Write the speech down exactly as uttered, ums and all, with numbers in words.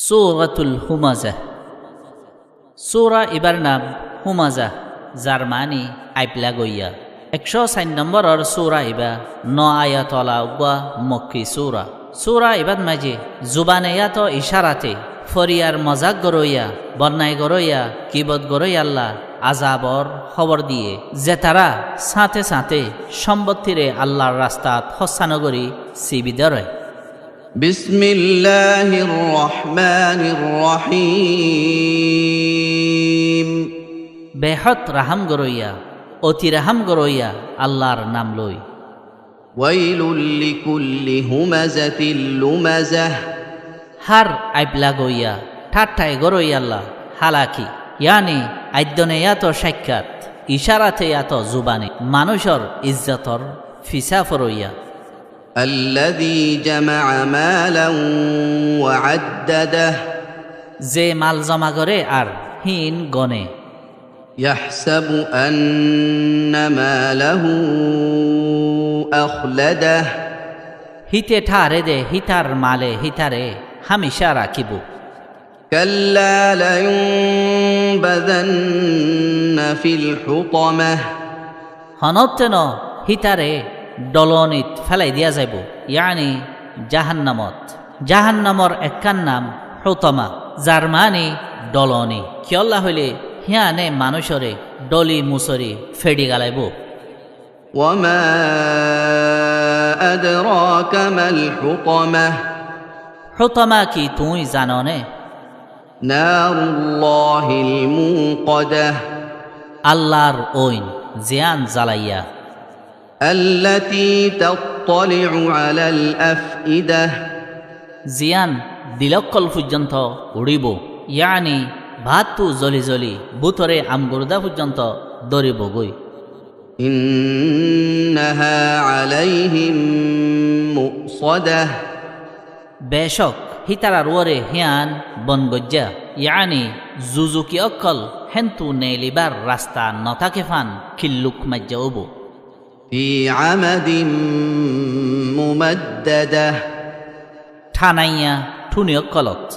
Suratul Humaza. Sura ibar nam Humaza, zar maáni aibla goiya. Ekcó sair nombóror sura iba, no ayat ola uggúa Mokki sura. Sura ibat maze zubane yáto icárate, foriyar mozak goróiya, bonnai goróiya, gibot goróiyalla azabor hóbor diye, zetará sáñte sáñte cómbottire Allar rastat hóssa no gorí sibi dóre. بسم الله الرحمن الرحيم. Behód rahám goróiya, oti rahám goróiya Allar nam loi. ويل لكل همزة لمزة. Hár aibla goiya, tháththai goróiyalla hálaki, yáni aiddone yáto cáikkat, icárate yáto zubane, manúicor izzotor fisá foróiya. الذي جمع مالا وعدده. Ze mal zoma goré ar híin gone. يحسب أن ماله أخلده. Híte tháre de hítar male hítare hámicá rakíbo. كلا لينبذن في الحطمة. Honótte no hítare dholonit félai diya zaibo, yáni jahannamot. Jahannamor ekkán nam Hutama, zar maáni dholoni. Kiyólla hoilé híane manúicore dholi musori feçi galaibo. وما أدراك ما الحطمة. Hutama ki tuñí zano né? نار الله الموقدة. Allar óin, ziyán zalaiya. التي تطلع على الأفئدة. Ziyán dil ókkol foijjonto uçíbo, yáni báattu zoli zoli bútore amgurda foijjonto dóribo goi. إنها عليهم مؤصدة. Becók, hítarar uore hían bon goijjá, yáni zuzuki ókkol héntu neelibár rasta no táke fán killuk maijja óibo. في عمد ممددة. Thanaiya thuni ókkolot.